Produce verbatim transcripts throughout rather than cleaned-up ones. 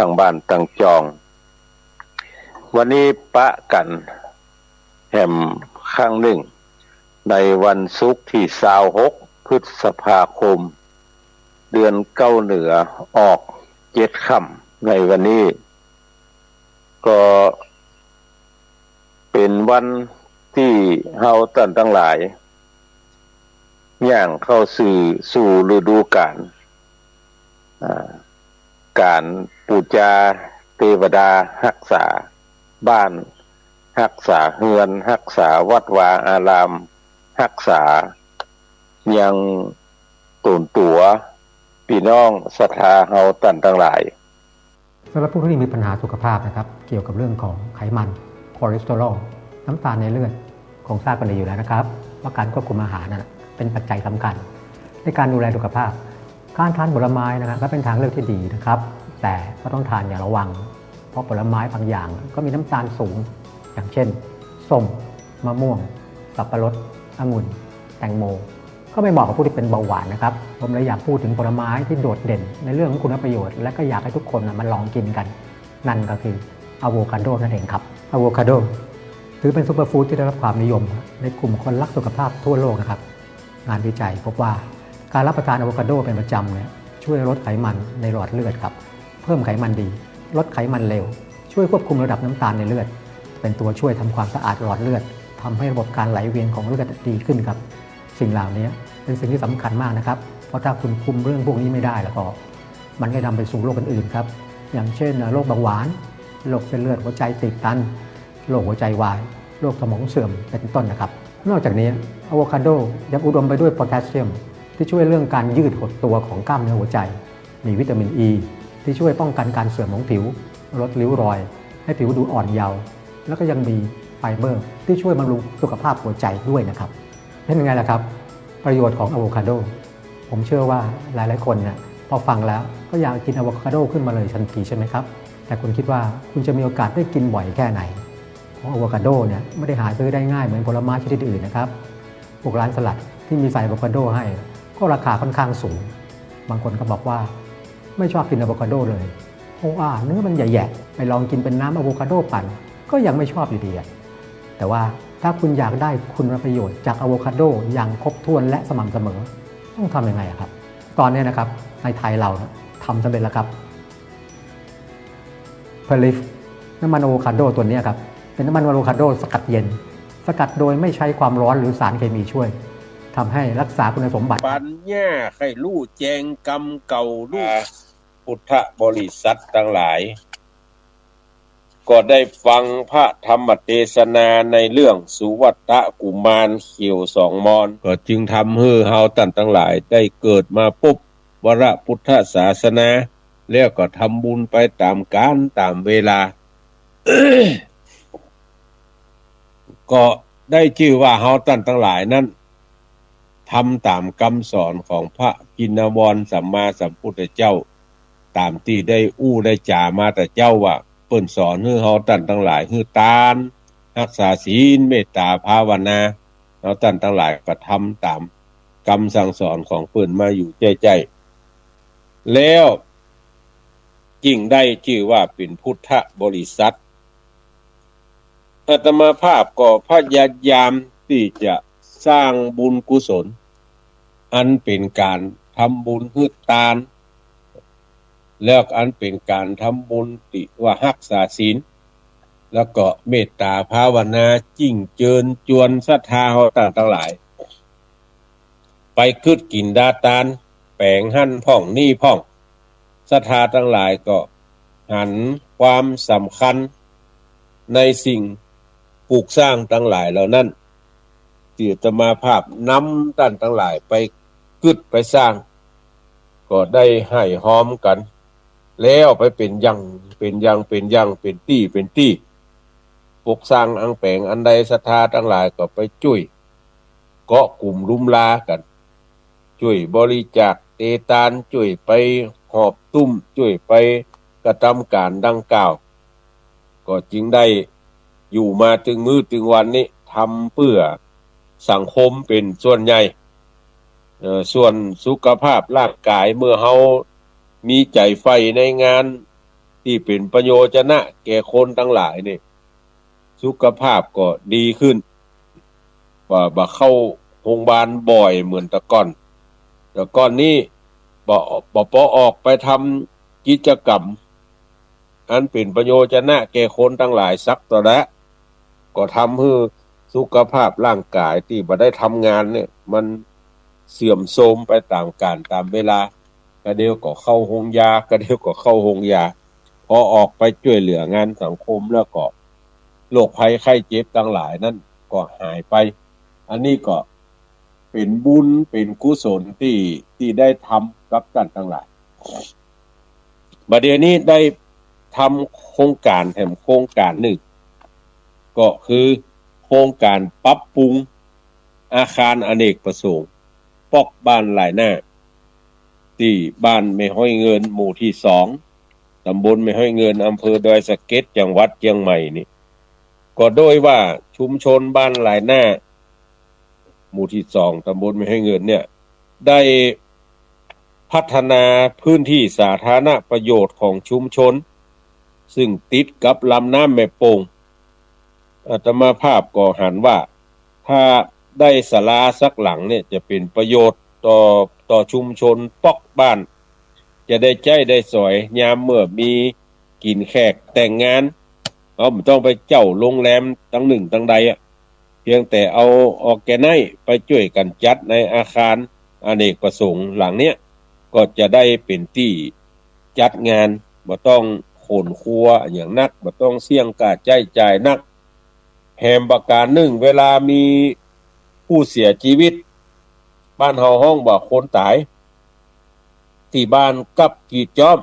ตังบ้านตังจอง วันนี้ปะกั๋นแหมครั้งนึ่ง ในวันศุกร์ตี้ซาวหก พฤษภาคม เดือนเก๊าเหนือออกเจ็ดค่ำ ในวันนี้ ก็เป๋นวันตี้เฮาต้านตังหลาย ย่างเข้าสู่ สู่ฤดูก๋าน อ่า ก๋านปู๋จาเตวดา ฮักษาบ้าน ฮักษาเฮือน ฮักษาวัดวาอาราม ฮักษายังต๋นตั๋วปี้น้องศรัทธาเฮาต้านตังหลาย สำหรับผู้ที่มีปัญหาสุขภาพนะครับ เกี่ยวกับเรื่องของไขมัน คอเลสเตอรอล น้ำตาลในเลือด คงทราบกันดีอยู่แล้วนะครับ ว่าการควบคุมอาหารนั้นเป็นปัจจัยสำคัญในการดูแลสุขภาพ การทานผลไม้นะครับ ก็เป็นทางเลือกที่ดีนะครับ แต่ก็ต้องทานอย่างระวัง เพราะผลไม้บางอย่างก็มีน้ำตาลสูง อย่างเช่น ส้ม มะม่วง สับปะรด องุ่น แตงโม ก็ไม่เหมาะกับผู้ที่เป็นเบาหวานนะครับ ผมเลยอยากพูดถึงผลไม้ที่โดดเด่นในเรื่องของคุณประโยชน์ และก็อยากให้ทุกคนน่ะมาลองกินกัน นั่นก็คืออะโวคาโดนั่นเองครับ อะโวคาโดถือเป็นซูเปอร์ฟู้ดที่ได้รับความนิยมในกลุ่มคนรักสุขภาพทั่วโลกนะครับ งานวิจัยพบว่าการรับประทานอะโวคาโดเป็นประจำเนี่ย ช่วยลดไขมันในหลอดเลือดครับ เพิ่มไขมันดี ลดไขมันเลว ช่วยควบคุมระดับน้ำตาลในเลือด เป็นตัวช่วยทำความสะอาดหลอดเลือด ทำให้ระบบการไหลเวียนของเลือดดีขึ้นครับ สิ่งเหล่านี้เป็นสิ่งที่สำคัญมากนะครับ เพราะถ้าคุณคุมเรื่องพวกนี้ไม่ได้แล้วก็ มันก็นำไปสู่โรคอื่นๆครับ อย่างเช่น โรคเบาหวาน โรคเส้นเลือดหัวใจตีบตัน โรคหัวใจวาย โรคสมองเสื่อม เป็นต้นนะครับ นอกจากนี้ อะโวคาโดยังอุดมไปด้วยโพแทสเซียม ที่ช่วยเรื่องการยืดหดตัวของกล้ามเนื้อหัวใจ มีวิตามินอี ที่ช่วยป้องกันการเสื่อมของผิว ลดริ้วรอย ให้ผิวดูอ่อนเยาว์ แล้วก็ยังมีไฟเบอร์ที่ช่วยบำรุงสุขภาพหัวใจด้วยนะครับ เป็นยังไงล่ะครับ ประโยชน์ของอะโวคาโด ผมเชื่อว่าหลายๆคนเนี่ย พอฟังแล้วก็อยากกินอะโวคาโดขึ้นมาเลยทันทีใช่ไหมครับ แต่คุณคิดว่าคุณจะมีโอกาสได้กินบ่อยแค่ไหน เพราะอะโวคาโดเนี่ยไม่ได้หาซื้อได้ง่ายเหมือนผลไม้ชนิดอื่นนะครับ พวกร้านสลัดที่มีใส่อะโวคาโดให้ก็ราคาค่อนข้างสูง บางคนก็บอกว่าไม่ชอบกินอะโวคาโดเลย เพราะว่าเนื้อมันแหยะๆ ไปลองกินเป็นน้ำอะโวคาโดปั่นก็ยังไม่ชอบอยู่ดีอะ แต่ว่าถ้าคุณอยากได้คุณประโยชน์จากอะโวคาโดอย่างครบถ้วนและสม่ำเสมอ ต้องทำยังไงอะครับ ตอนนี้นะครับ ในไทยเราเนี่ยทำสำเร็จแล้วครับ เพลิฟ น้ำมันอะโวคาโดตัวนี้ครับ เป็นน้ำมันอะโวคาโดสกัดเย็น สกัดโดยไม่ใช้ความร้อนหรือสารเคมีช่วย ทำให้รักษาคุณสมบัติ ปั๋ญญาใค่ฮู้แจ้งกรรมเก่าลูก พุทธบริษัทตังหลาย ก็ได้ฟังพระธรรมเตสนาในเรื่องสุวัตตกุมารเขียวสองมอน ก็จึงทำหื้อเฮาต้านตังหลายได้เกิดมาปุ๊บ วรพุทธศาสนา แล้วก็ทำบุญไปต๋ามกาลต๋ามเวลา ก็ได้จื้อว่าเฮาต้านตังหลายนั้น ทำต๋ามกำสอนของพระจินวรสัมมาสัมพุทธเจ้า ต๋ามตี้ได้อู้ได้จ๋ามาแต่เจ๊าว่า เปิ้นสอนหื้อเฮาต้านตังหลายหื้อตาน ฮักษาศีล เมตต๋า ภาวนา เฮาต้านตังหลายก็ทำต๋ามกำสั่งสอนของเปิ้นมาอยู่ใจ้ๆ แล้วจึงได้จื้อว่าเป๋นพุทธบริษัท อาตมาภาพก็พยายามตี้จะสร้างบุญกุศล อันเป๋นก๋านทำบุญหื้อตาน แล้วอันเป๋นก๋านทำบุญตี้ว่าฮักษาศีล แล้วก็เมตต๋าภาวนา จิ่งเจิญจวนศรัทธาเฮาต้านตังหลาย ไปกึ๊ดกิ๋นดาตาน แป๋งหั้นพ่องนี่พ่อง ศรัทธาตังหลายก็หันความสำคัญในสิ่งปลูกสร้างตังหลายเหล่านั้น ตี้อาตมาภาพนำต้านตังหลายไปกึ๊ดไปสร้าง ก็ได้ไห้ฮอมกั๋น แล้วไปเป๋นอย่าง เป๋นอย่าง เป๋นอย่าง เป๋นตี้ เป๋นตี้ ปลูกสร้างอันแป๋งอันใดศรัทธาตังหลายก็ไปจ้วย เกาะกุ๋มลุมลากั๋น จ้วยบริจาคเตตาน จ้วยไปหอบตุ้ม จ้วยไปกระตำก๋านดังกล่าว ก็จึงได้อยู่มาเถิงมื้อเถิงวันนี้ ทำเปื้อสังคมเป๋นส่วนใหญ่ เอ่อ ส่วนสุขภาพร่างก๋าย เมื่อเฮามีใจ๋ใฝ่ในงาน ตี้เป๋นประโยชนะแก่คนตังหลายนี่ สุขภาพก็ดีขึ้น บ่ บ่เข้าโฮงบาลบ่อยเหมือนแต่ก่อน แต่ก่อนนี้บ่ บ่ปอออกไปทำกิจกรรม อันเป๋นประโยชนะแก่คนตังหลายสักเต้าใด ก็ทำหื้อสุขภาพร่างกายตี้บ่ได้ทำงานเนี่ย มันเสื่อมโทรมไปต๋ามกาลต๋ามเวลา กะเดี่ยวก็เข้าโฮงยา กะเดี่ยวก็เข้าโฮงยา ปอออกไปจ้วยเหลืองานสังคมแล้วก็ โรคภัยไข้เจ็บตังหลายนั้นก็หายไป อันนี้ก็เป๋นบุญเป๋นกุศลตี้ ตี้ได้ทำกับต้านตังหลาย บ่าเดี่ยวนี้ได้ทำโครงก๋านแถมโครงก๋านนึ่ง ก็คือโครงก๋านปรับปรุงอาคารอเนกประสงค์ ป๊อกบ้านหลายหน้า ตี้บ้านแม่ฮ้อยเงิน หมู่ตี้สอง ตำบลแม่ฮ้อยเงิน อำเภอดอยสะเก็ด จังหวัดเจียงใหม่นี่ ก็โดยว่าชุมชนบ้านหลายหน้า หมู่ตี้สอง ตำบลแม่ฮ้อยเงินเนี่ย ได้พัฒนาพื้นตี้สาธารณประโยชน์ของชุมชน ซึ่งติดกับลำน้ำแม่โป่ง อาตมาภาพก็หันว่า ถ้าได้ศาลาสักหลังเนี่ย จะเป๋นประโยชน์ต่อ ต่อชุมชนป๊อกบ้าน จะได้ใจ๊ได้สอย ยามเมื่อมีกิ๋นแขกแต่งงาน เฮาบ่ต้องไปเจ้าโฮงแรมตังนึ่งตังใดอะ เพียงแต่เอาออร์แกไนซ์ไปจ้วยกั๋นจัดในอาคารอเนกประสงค์หลังเนี้ย ก็จะได้เป๋นตี้จัดงาน บ่ต้องขนครัวอะหยังนัก บ่ต้องเสี้ยงก้าใจ๊จ่ายนัก แถมประก๋านนึ่ง เวลามีผู้เสียจีวิต บ้านเฮาฮ้องว่าคนต๋าย ตี้บ้านกับกีดจ๊อม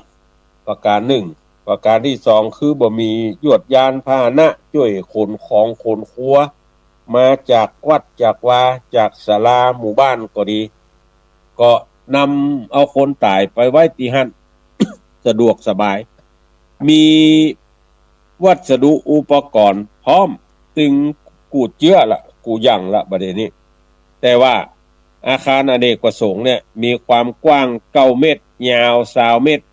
ประก๋านนึ่ง ประก๋านตี้สอง คือบ่มียวดยานพาหนะจ้วยขนของขนครัว มาจากวัดจากวา จากศาลาหมู่บ้านก็ดี ก็นำเอาคนต๋ายไปไว้ตี้หั้น สะดวกสบาย มีวัสดุอุปกรณ์พร้อม ตึงกู้เจื้อละ กู้อย่างละ บ่าเดี่ยวนี้ แต่ว่าอาคารอเนกประสงค์เนี่ย มีความกว้างเก้าเมตร ยาวซาวเมตร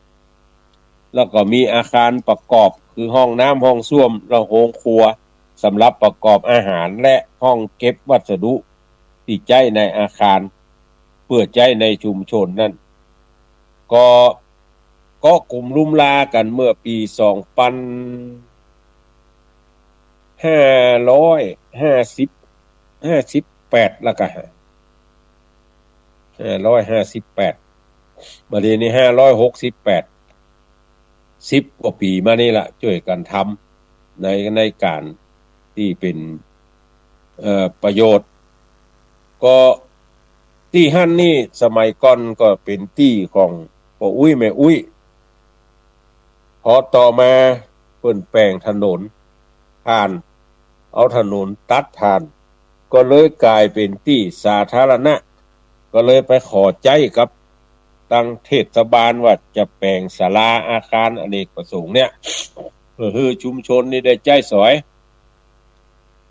แล้วก็มีอาคารประกอบ คือห้องน้ำ ห้องส้วม และโฮงครัว สำหรับประกอบอาหาร และห้องเก็บวัสดุตี้ใจ๊ในอาคาร เปื้อใจ๊ในชุมชนนั้น ก็ ก็กุ๋มลุมลากั๋นเมื่อปี๋สองปันห้าร้อยห้าสิบ ห้าสิบแปด แล้วก็ ห้าร้อยห้าสิบแปด บ่าเดี่ยวนี้ ห้าร้อยหกสิบแปด สิบกว่าปี๋มานี่ละ จ้วยกั๋นทำใน ในก๋านตี้เป๋น เอ่อ ประโยชน์ ก็ตี้หั้นนี่ สมัยก่อนก็เป๋นตี้ของป้ออุ๊ยแม่อุ๊ย พอต่อมาเปิ้นแป๋งถนนผ่าน เอาถนนตัดผ่าน ก็เลยก๋ายเป๋นตี้สาธารณะ ก็เลยไปขอใจ๊กับตังเทศบาลว่าจะแป๋งศาลาอาคารอเนกประสงค์เนี่ย เปื้อหื้อชุมชนนี่ได้ใจ๊สอย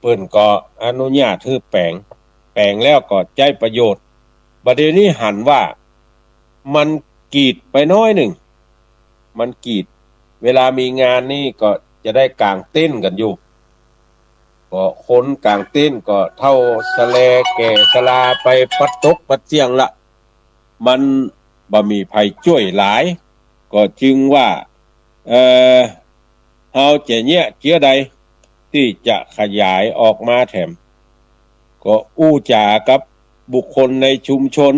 เปิ้นก็อนุญาตหื้อแป๋ง แป๋งแล้วก็ใจ๊ประโยชน์ บ่าเดี่ยวนี้หันว่ามันกีดไปน้อยนึ่ง มันกีด เวลามีงานนี่ก็จะได้ก๋างเต็นท์กั๋นอยู่ ก็คนก๋างเต็นท์ก็เฒ่าชะแลแก่ชราไปปัดตกปัดเสี้ยงละ มันบ่มีใผจ้วยหลาย ก็จึงว่า เอ่อ เฮาจะเยียะเจื้อใดตี้จะขยายออกมาแถม ก็อู้จ๋ากับบุคคลในชุมชน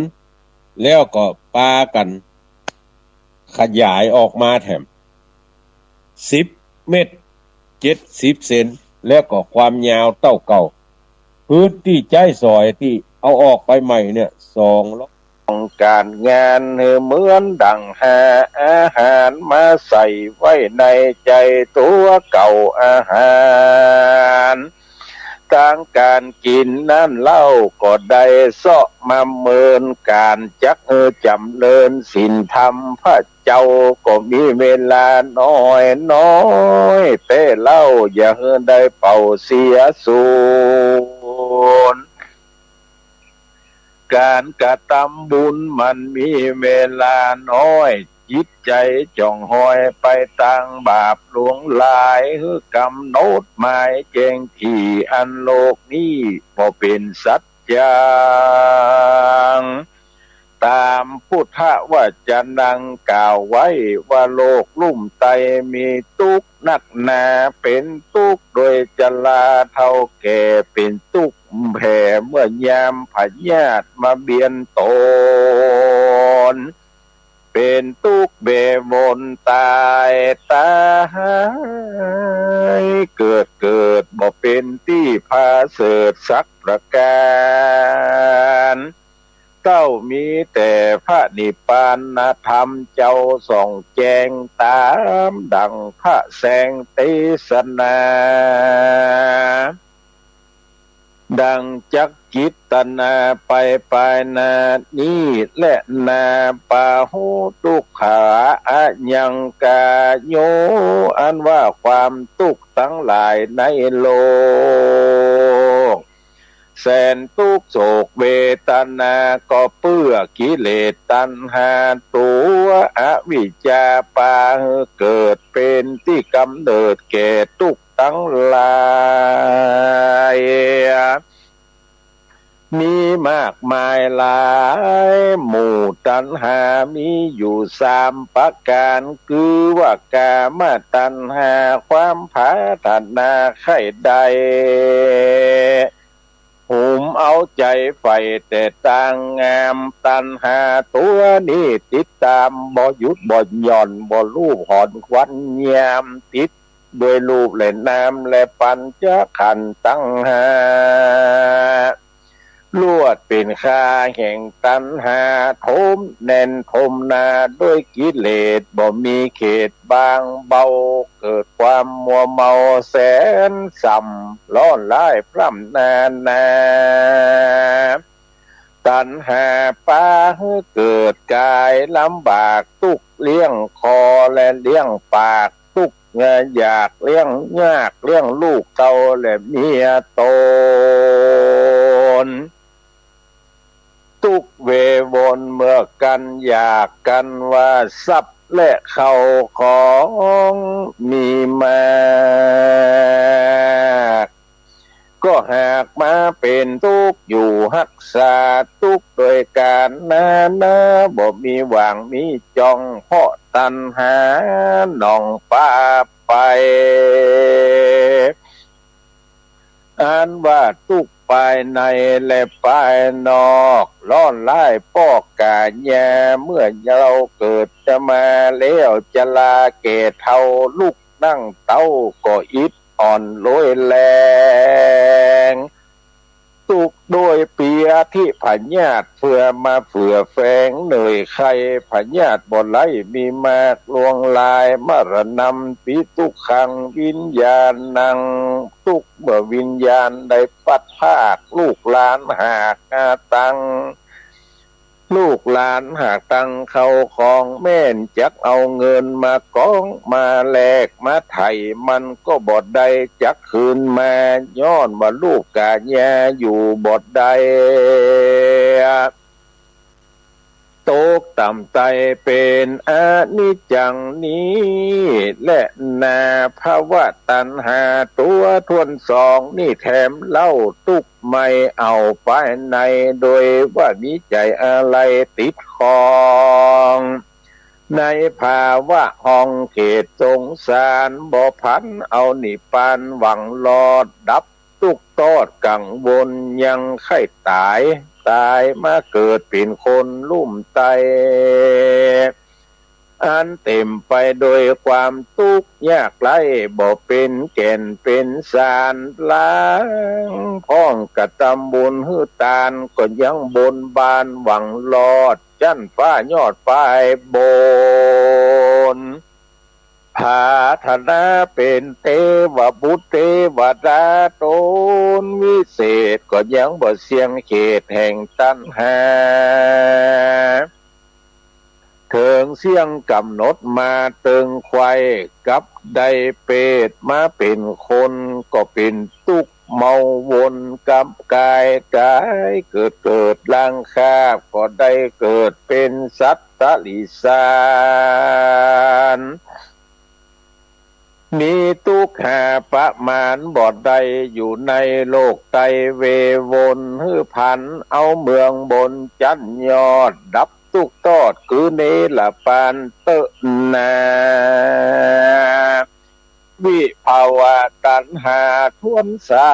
แล้วก็ปากั๋นขยายออกมาแถม สิบเมตร เจ็ดสิบเซน แล้วก็ความยาวเต้าเก่า พื้นตี้ใจ๊สอยตี้เอาออกไปใหม่เนี่ย สองร้อย ต้องก๋านงานหื้อเหมือนดั่งหาอาหารมาใส่ไว้ในใจ๋ตั๋วเก่าอาหาร ตางก๋านกิ๋นนั้นเล่าก็ได้เซาะมาเมินก๋านจักหื้อจ๋ำเริญศีลธรรมพระเจ้าก็มีเวลาน้อยน้อย แต่เล่าอย่าหื้อได้เป่าเสียสูญ ก๋านกระตำบุญมันมีเวลาน้อย จิตใจ๋จ้องหอยไปตางบาปหลวงหลาย หื้อกำหนดหมายแจ้งตี้อันโลกนี้บ่เป๋นสัจจัง ต๋ามพุทธวจนะดังกล่าวไว้ว่า โลกลุ่มไตมีตุ๊กข์นักหนา เป๋นตุ๊กข์โดยจราเฒ่าแก่ เป๋นตุ๊กข์แผ่เมื่อยามพยาธิมาเบียดต๋น เป๋นตุ๊กข์เววนต๋าย ต๋ายเกิด เกิดบ่เป๋นตี้ผะเสริฐสักประก๋าน เต้ามีแต่พระนิพพานธรรมเจ้าส่องแจ้ง ต๋ามดั่งพระแสงเตสนา ดั่งจักจิตนาไปปายหน้านี้แลนา ปะโหตุ๊กขา อะยังกาโย อันว่าความตุ๊กข์ตังหลายในโลก แสนตุ๊กข์โศกเวทนา ก็เปื้อกิเลสตัณหาตั๋วอวิชชา ปาหื้อเกิดเป๋นตี้กำเนิดแก่ตุ๊กข์ตังหลาย มีมากมายหลายหมู่ ตัณหามีอยู่สามประก๋าน คือว่ากามตัณหา ความผาถนาใค่ได้ หุมเอาใจ๋ใฝ่แต่ตางงาม ตัณหาตั๋วนี้ติดต๋ามบ่หยุดบ่หย่อน บ่ลูบหอนควันยาม ติดโดยรูปและนามและปัญจขันธ์ตังห้า ลวดเป๋นคาแห่งตัณหา ถมแน่นถมหนาโดยกิเลส บ่มีเขตบางเบา เกิดความมัวเมาแสนส่ำ ร้อนร้ายพร่ำนานา ตัณหาปาหื้อเกิดก๋ายลำบาก ตุ๊กข์เลี้ยงคอและเลี้ยงปาก ตุ๊กข์อยากเลี้ยงยาก เลี้ยงลูกเต้าและเมียต๋น ตุ๊กข์เววนเมื่อกั๋น อยากกั๋นว่าทรัพย์และเข้าของมีมาก ก็หากมาเป๋นตุ๊กข์อยู่ฮักษา ตุ๊กข์โดยก๋านนานา บ่มีหว่างมีจ่อง เพราะตัณหาหนองปาไป อันว่าตุ๊กข์ปายในและปายนอก ร้อนร้ายปอกก๋ายา เมื่อเฮาเกิดจะมาแล้ว จราแก่เฒ่า ลุกนั่งเต๊าก็อิดอ่อนโรยแรง ตุ๊กข์โดยเปียธิพยาธิเปื้อมาเฟื่อแฝงเหนื่อยไข้ พยาธิบ่ไร้มีมากลวงลาย มรณัมปิตุกขัง วิญญาณัง ตุ๊กข์เมื่อวิญญาณได้พลัดพราก ลูกหลานหากหาตัง ลูกหลานหากตังเข้าของแม่น จักเอาเงินมากองมาแลกมาไถ่ มันก็บ่ได้จักคืนมา ย้อนว่ารูปก๋ายาอยู่บ่ได้ ตกต่ำไต้เป๋นอนิจจังนี้แลนา ภวตัณหาตั๋วถ้วนสองนี้แถมเล่า ตุ๊กข์ใหม่เอาปายใน โดยว่ามีใจ๋อาลัยติดข้อง ในภาวะห้องเขตสงสาร บ่ผันเอานิพพานหวังรอด ดับตุ๊กข์ตอดกังวล ยังใค่ต๋าย ต๋ายมาเกิดเป๋นคนลุ่มไต้ อันเต๋มไปโดยความตุ๊กข์ยากไร้ บ่เป๋นแก่นเป๋นสาร ลางพ่องกระตำบุญหื้อตาน ก็ยังบนบานหวังรอด จั้นฟ้ายอดปายบน ผาถนาเป๋นเตวบุตรเตวดาต๋นวิเศษ ก็ยังบ่เสี่ยงเขตแห่งตัณหา เถิงเสี่ยงก๋ำหนดมาเติงใค่ กับได้เปรตมาเป๋นคน ก็เป๋นตุ๊กข์ เมาวนกับก๋าย ก๋ายเกิดเกิดลางคาบ ก็ได้เกิดเป๋นสัตว์ติรัจฉาน มีตุ๊กข์หาประมาณบ่ได้ อยู่ในโลกไตรเววน หื้อผันเอาเมืองบนจั๊นยอด ดับตุ๊กข์ตอดคือเนรปานเต๊อะนา วิภวตัณหาถ้วนสา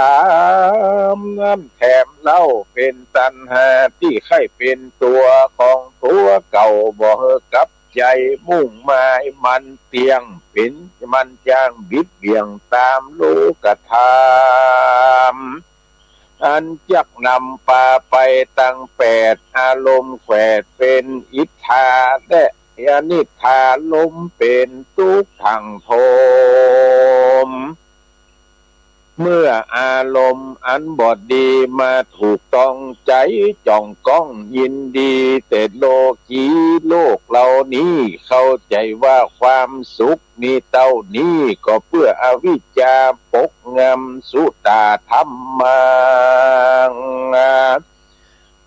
ม นั้นแถมเล่าเป๋นตัณหาตี้ใค่เป๋นตั๋วของตั๋วเก่า บ่หื้อกับใจ๋มุ่งหมายมันเตี้ยง เป๋นมันจ้างบิดเบี่ยงต๋ามโลกธรรม อันจักนำปาไปตังแปด อารมณ์แขวดเป๋นอิทธา และอนิทธารมณ์เป๋นตุ๊กขังโทม เมื่ออารมณ์อันบ่ดีมาถูกต้องใจ๋ จ่องก้องยินดี แต่โลกีโลกเหล่านี้เข้าใจ๋ว่าความสุขมีเต้านี้ ก็เปื้ออวิชชาปกงำ สุตาธัมมัง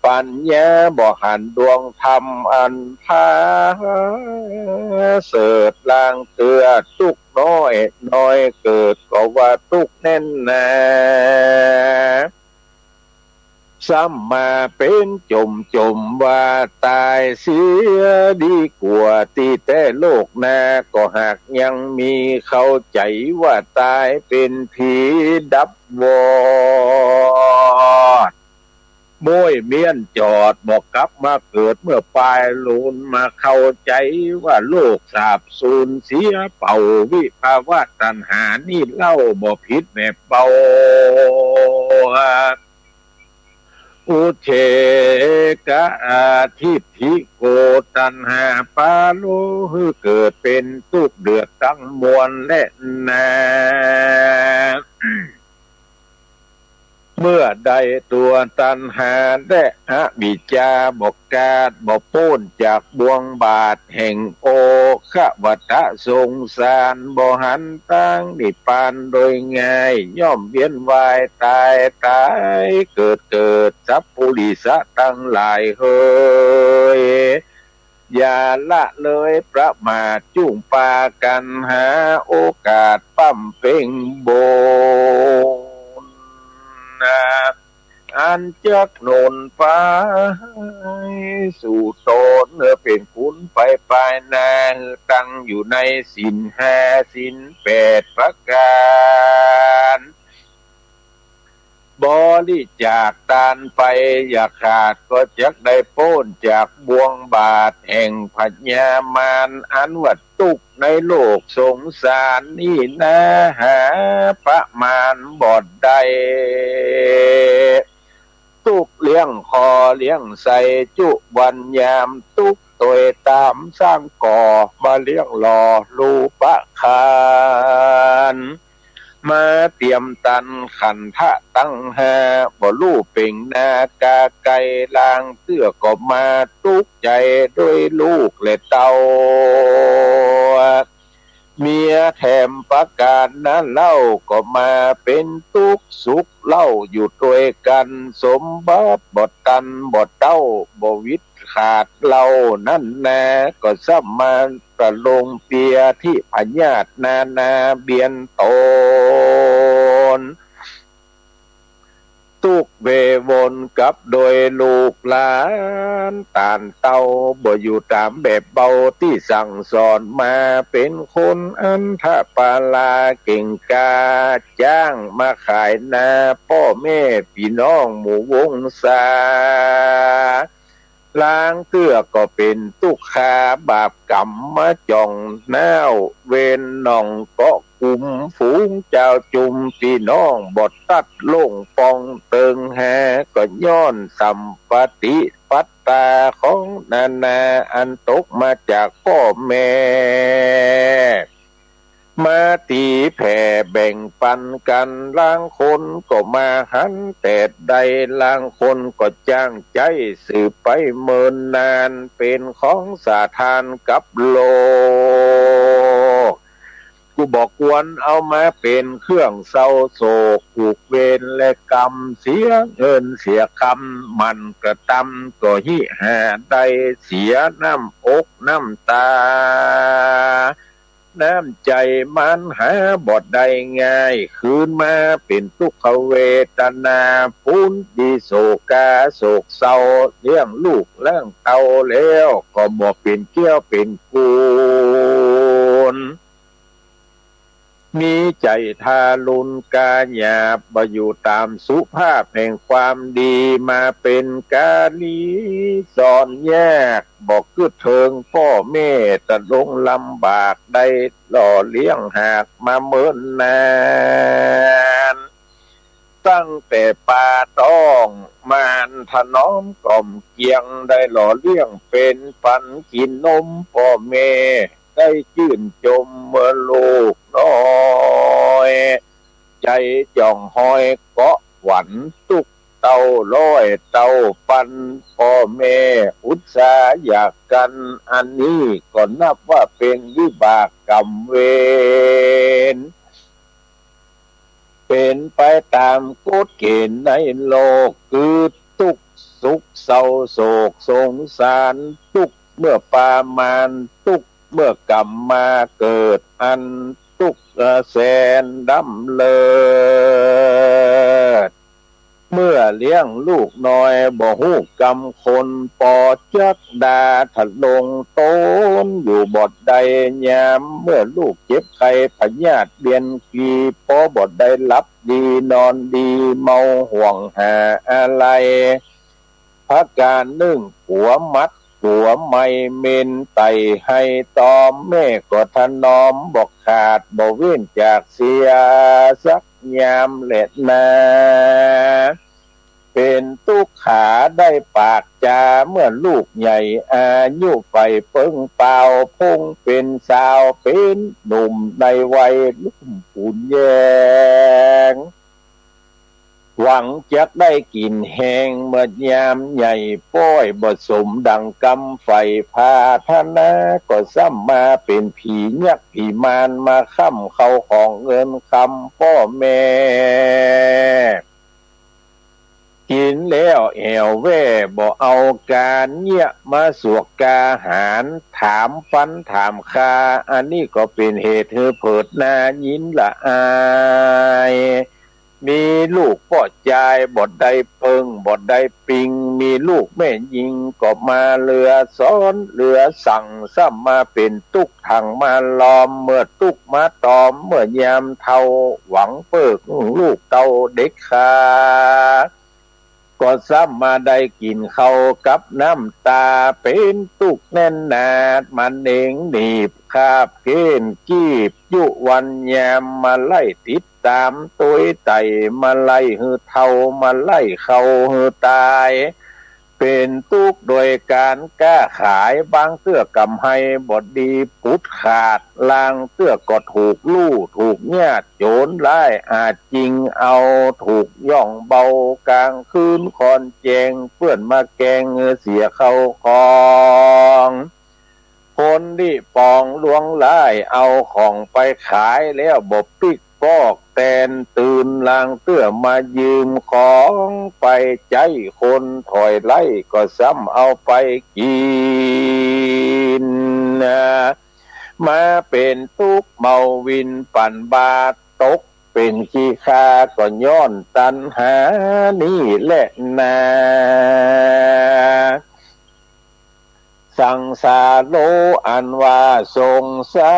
ปัญญาบ่หันดวงธรรมอันผาเสริฐ ลางเตื้อตุ๊กข์น้อยน้อยเกิด ก็ว่าตุ๊กข์แน่นหนา ซ้ำมาเป๋นจ่มจ่มว่าต๋ายเสียดีกว่า ตี้แต๊โลกหน้าก็หากยังมี เข้าใจ๋ว่าต๋ายเป๋นผีดับวอด โบ้ยเมี้ยนจอด บ่กลับมาเกิดเมื่อปายลูน มาเข้าใจ๋ว่าโลกสาบสูญเสียเป่า วิภวตัณหานี้เล่าบ่ผิดแม่เป่า อุทเฉกะอทิฏฐิโก ตัณหาปาโล หื้อเกิดเป๋นตุ๊กข์เดือดตังมวลแลนา เมื่อใดตั๋วตัณหาและอวิชชาบ่ขาด บ่ป๊นจากบ่วงบาทแห่งโอฆะวัฏสงสาร บ่หันตางนิพพานโดยง่าย ย่อมเวียนว่ายต๋าย ต๋ายเกิดเกิด สัปปุริสะตังหลายเหย อย่าละเลยประมาท จุ่งปากั๋นหาโอกาสบำเพ็งบุญ อันจักหนุนไปสู่ต๋น หื้อเป๋นคุณไปปายหน้า หื้อตั้งอยู่ในศีลห้า ศีลแปดประก๋าน บริจาคตานไปอย่าขาด ก็จักได้ป๊นจากบ่วงบาทแห่งพญามาร อันว่าตุ๊กข์ในโลกสงสารนี้นา หาประมาณบ่ได้ ตุ๊กข์เลี้ยงข้อเลี้ยงไส้จุวันยาม ตุ๊กข์ตวยต๋ามสร้างก่อ มาเลี้ยงหล่อรูปขันธ์ มาเตียมตันขันธะตังห้า บ่ฮู้เป่งหน้ากาไกล ลางเตื้อก็มาตุ๊กข์ใจ๋โดยลูกและเต้า เมียแถมประก๋านนั้นเล่า ก็มาเป๋นตุ๊กข์สุขเล่าอยู่ตวยกั๋น สมบัติบ่ตันบ่เต้า บ่วิดขาดเล่านั้นนา ก็ซ้ำมาประลงเปียธิพยาธินานาเบียนต๋น ตุ๊กข์เววนกับโดยลูกหลาน ต้านเต้าบ่อยู่ต๋ามแบบเบาตี้สั่งสอนมา เป๋นคนอันธปาลาเก่งกล้า จ้างมาขายนาป้อแม่ปี้น้องหมู่วงศา ลางเตื้อก็เป๋นตุ๊กข์คาบาปก๋รรมมาจ่องน้าว เวรหนองเกาะกุมฝูงจาวจุม ปี้น้องบ่ตัดลงป่องเติงหา ก็ย้อนสัมปติปัตตาของนานาอันตกมาจากป้อแม่ มาตี๋แผ่แบ่งปันกั๋น ลางคนก็มาหันแตดได้ ลางคนก็จ้างใจ๊สืบไปเมินนาน เป๋นของสาธารกับโลก บ่ควรเอามาเป๋นเครื่องเศร้าโศก ผูกเวรและกรรม เสียเงินเสียคำ หมั่นกระตำ ก็ฮิหาได้ เสียน้ำอกน้ำตา น้ำใจ๋มันหาบ่ได้ง่าย คืนมาเป๋นทุกขเวทนา ปูนดีโศกาโศกเศร้า เลี้ยงลูกเลี้ยงเต้าแล้ว ก็บ่เป๋นเกี้ยวเป๋นกูล มีใจ๋ทารุณกาหยาบ บ่อยู่ต๋ามสุภาพแห่งความดี มาเป๋นกาลีสอนยาก บ่กึ๊ดเถิงป้อแม่ ตะลงลำบาก ได้หล่อเลี้ยงหากมาเมินนาน ตั้งแต่ปาต๊อง หมั่นถนอมก๋อมเกียง ได้หล่อเลี้ยงเป๋นปันกิ๋นนมป้อแม่ ได้จื้นจมเมื่อลูกน้อย ใจ๋จ่องฮอยเกาะหวัน ตุ๊กเต้าร้อยเต้าปัน ป้อแม่อุตสาหะหยากกั๋น อันนี้ก็นับว่าเป๋นวิบากกรรมเวร เป๋นไปต๋ามกฎเกณฑ์ในโลก คือตุ๊กสุขเศร้าโศกสงสาร ตุ๊กเมื่อปามาณ ตุ๊กเมื่อกำมาเกิด อันตุ๊กแสนดำเลิศ เมื่อเลี้ยงลูกน้อยบ่ฮู้กำคน ปอจักดาทะลงตนอยู่บ่ได้ ยามเมื่อลูกเจ็บไข้พยาธิเบียนกี ปอบ่ได้หลับดีนอนดี เมาห่วงหาอาลัย ผะก๋านนึ่งกั๋วมัดกั๋วไมเหม็น ไต่ไห้ตอม แม่ก็ถนอมบ่ขาด บ่เว้นจากเสียสักยามแลนา เป๋นตุ๊กขาได้ปากจา เมื่อลูกใหญ่อายุใฝ่เปิ้งเปล่า พงเป๋นสาวเป๋นหนุ่ม ในวัยลุ่มปูนแยง หวังจักได้กิ๋นแฮง เมื่อยามใหญ่ป๊อยบ่สมดังกำใฝ่ผาถนา ก็ซ้ำมาเป๋นผียักษ์ผีมาร มาค้ำเข้าของเงินคำป้อแม่ กิ๋นแล้วแอ่วแว่ บ่เอาก๋านเยียะมาสวกกาหาร ถามฟันถามคา อันนี้ก็เป๋นเหตุหื้อเผิดหน้ายินละอาย มีลูกป้อจายบ่ได้เปิ้งบ่ได้ปิง มีลูกแม่ญิงก็มาเหลือสอนเหลือสั่ง ซ้ำมาเป๋นตุ๊กถังมาลอม เมื่อตุ๊กมาตอม เมื่อยามเฒ่าหวังเปิ้งลูกเต้าเด็กขา ก็ซ้ำมาได้กิ๋นข้าวกับน้ำตา เป๋นตุ๊กแน่นหนา มาเน็งหนีบคาบเค้นกีบ ยุวันยามมาไล่ติดต๋ามตวยไต่ มาไล่หื้อเฒ่า มาไล่เข้าหื้อต๋าย เป๋นตุ๊กโดยก๋านก้าขาย บางเตื้อกำไรบ่ดีปุดขาด ลางเตื้อก็ถูกลู่ถูกญาติโจ๋รร้ายอาจจิงเอา ถูกย่องเบาก๋างคืนค่อนแจ้ง เปื้อนมาแกล้งหื้อเสียเข้าของ คนดีปองลวงร้าย เอาของไปขายแล้วบ่ปิ๊กปอกแตนตื่น ลางเตื้อมายืมของไปใจ๊คน ถ้อยไร้ก็ซ้ำเอาไปกิ๋น มาเป๋นตุ๊กเมาวินปั่นบาตก เป๋นขี้ข้าก็ย้อนตัณหานี่แหละนา สังสาโรอันว่าสงสา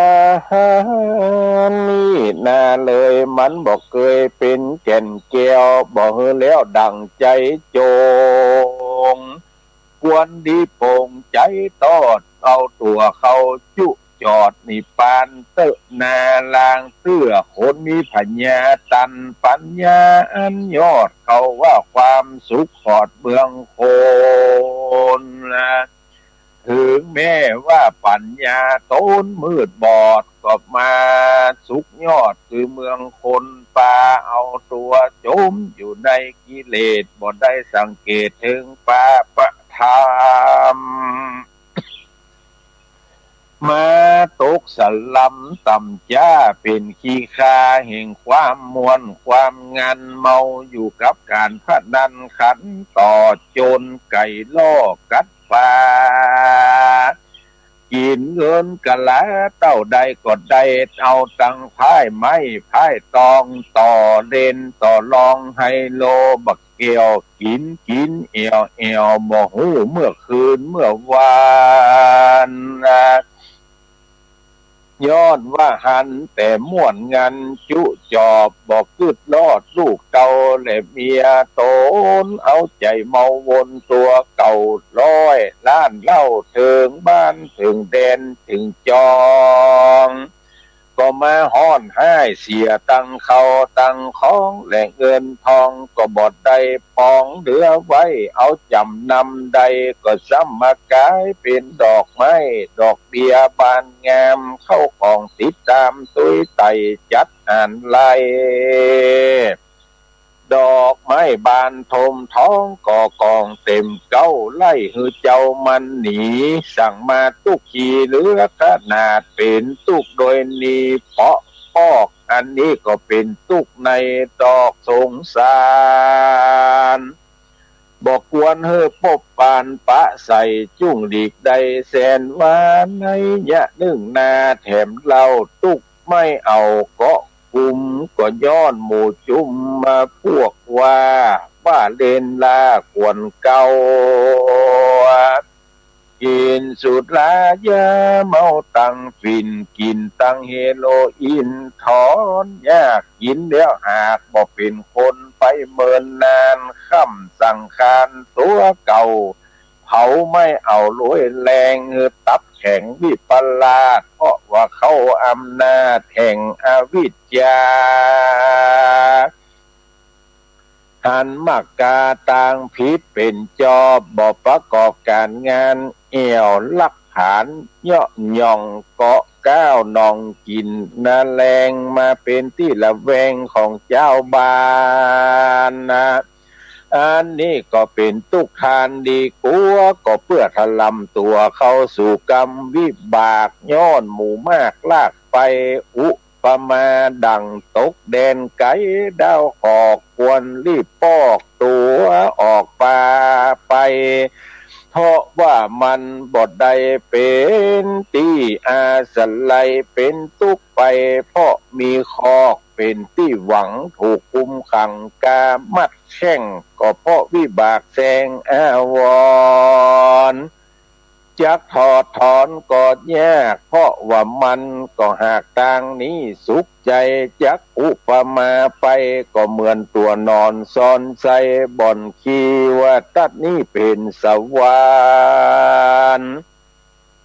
รนี้นา เลยมันบ่เกยเป๋นแก่นแก้ว บ่หื้อแล้วดั่งใจ๋จง ควรดีโป่งใจ๋ตอด เอาตั๋วเข้าจุจอดนิพพานเต๊อะนา ลางเตื้อคนมีผญาตัน ปั๋ญญาอันยอดเข้าว่าความสุขขอดเมืองคน ถึงแม้ว่าปั๋ญญาตนมืดบอด ก็มาสุขยอดคือเมืองคน ปาเอาตั๋วจ๋มอยู่ในกิเลส บ่ได้สังเกตเถิงปาปะธรรม มาตกสะลำต่ำจ๊า เป๋นขี้คาแห่งความม่วนความงัน เมาอยู่กับก๋านพนันขันต่อ โจรไก่ล่อกัดปลา กิ๋นเงินกะลาเต้าใดก็ได้ เอาตังค์พ่ายไม้พ่ายตอง ต่อเล่นต่อลองไฮโล บักแก้วกิ๋นกิ๋นแอ่วแอ่ว บ่ฮู้เมื่อคืนเมื่อวาน ย้อนว่าหันแต่ม่วนงันจุจอบ บ่กึ๊ดฮอดลูกเต้าและเมียต๋น เอาใจ๋เมาวนตั๋วเก่า ร้อยล้านเหล้า เถิงบ้านเถิงแดนเถิงจอง ก็มาฮ้อนฮ้ายเสียตังเข้าตังของ และเงินทองก็บ่ได้ปองเหลือไว้ เอาจ๋ำนำได้ก็ซ้ำมากายเป๋นดอกไม้ดอกเบี้ยบานงาม เข้าของติดต๋ามตุ้ยไต่จัดหารไล่ ดอกไม้บานถมท้องก็กองเต๋มเก๊า ไล่หื้อเจ้ามันหนี สั่งมาตุ๊กข์ขี้เหลือขนาด เป๋นตุ๊กข์โดยหนี้เปาะปอก อันนี้ก็เป๋นตุ๊กข์ในดอกสงสาร บ่ควรหื้อปบปานปะใส่ จุ่งหลีกได้แสนว่า ในยะนึ่งหน้าแถมเล่า ตุ๊กข์ไม่เอาเกาะกุม ก็ย้อนหมู่จุมมาพวกว่า ว่าเล่นล่าขวนเก่า กิ๋นสุรายาเมาตังฝิ่น กิ๋นตังเฮโรอีนถอนยาก กิ๋นแล้วหากบ่เป๋นคนไปเมินนาน ค่ำสังคารตั๋วเก่า เผาไหม้เอาโลยแฮง หื้อตับแข็งวิปลาส เพราะว่าเข้าอำนาจแห่งอวิชชา หันมักกาตางผิดเป๋นจอบ บ่ประกอบก๋านงาน แอ่วลักผานเยาะหย่อง เกาะก้าวหนองกิ๋นนาแลง มาเป๋นตี้ระแวงของจาวบ้านนะ อันนี้ก็เป๋นตุ๊กข์ทานดีกั๋ว ก็เปื้อถล่ำตั๋วเข้าสู่กรรมวิบาก ย้อนหมู่มากลากไป อุปมาดั่งตกแดนไก๋ ดาวขอกควรรีบปอกตั๋วออกป่าไป เพราะว่ามันบ่ได้เป๋นตี้อาศัย เป๋นตุ๊กข์ไป เพราะมีคอกเป๋นตี้หวัง ถูกกุมขังกามัดแข้ง ก็เพราะวิบากแสงอาวรณ์ จักถอดถอนก็ยาก เพราะว่ามันก็หากตางนี้สุขใจ๋ จักอุปมาไปก็เหมือนตั๋วนอนซ่อนใส่บ่อนขี้ ว่าตัดนี้เป๋นสวรรค์